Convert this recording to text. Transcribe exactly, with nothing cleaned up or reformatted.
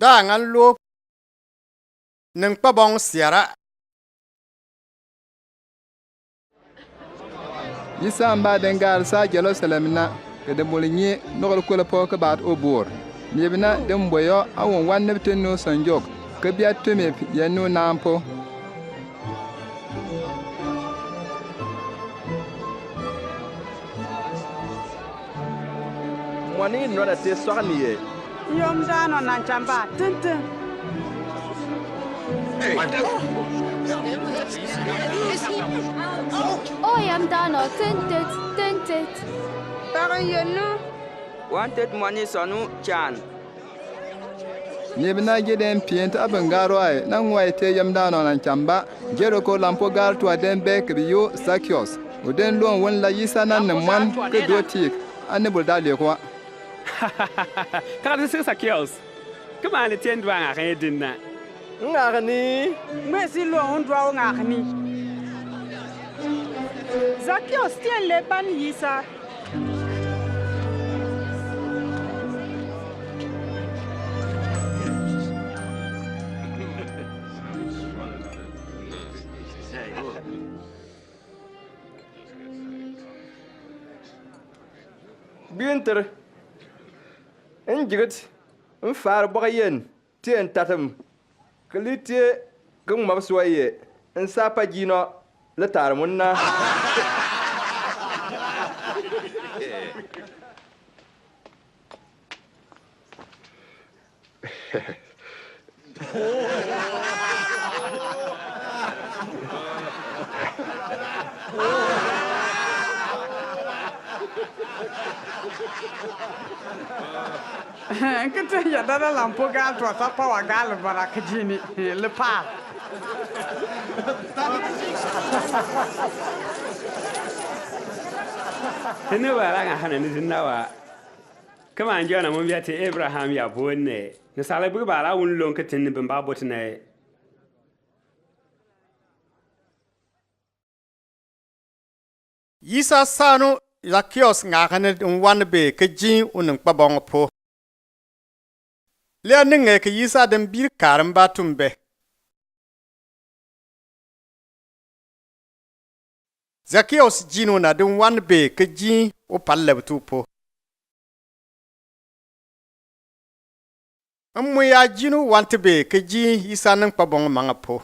Da aŋa luo neŋkpabɔŋ siara. Isa amba den gaari sa Jerusalem na, ka dimbul nyi nugul kul po ka bat obor. Mibi na dimboyo a wun wan neb ten nu sanjok, ka bia tumip yɛn nu nampo. Mɔni nɔ da te sɔgɔ ni ye. Yɔm da nɔ na chamba tenten. O yɔm da nɔ tentet, tentet. Pagan yenu. Wanted mɔni sɔnu chan. Mibi na geden pient a bingaro ai na ŋwai te yɔm da nɔ na chamba. Jeriko lampo gar tua den be kibiyo Zakios. U den luon wun la Yisa na ne mwan ke do tik. Ani bul da lekwa. Ka di sik Zakios. Kemani tien dua ŋa kan ye din na. Ŋa kan ni. Mesi luon wun dua ŋa kan ni. Zakios tien le ban Yisa. Bintir. Njigit. Nfar bɔg yen. Tien tatam. Kili tie. Kung mabswa ye. Nsa pa jino. Letar munna. Kete ya dada lampo gal tua sa pa wa gal bara kajini le pa. Tene bara nga hana ni zinawa. Kemani jona mo bia te Abraham ya bone. Ni sala bu bara wun lon kete ni bimba botene. Yisa sanu Zakios ŋakane n wan be ke jin u neŋkpabɔŋ po. Lea niŋe ke Yisa din bir karim ba tumbe. Zakios jin u na din wan be ke jin u palebtu po. Mmu ya jin u wante be ke jin Yisa neŋkpabɔŋ maŋa po.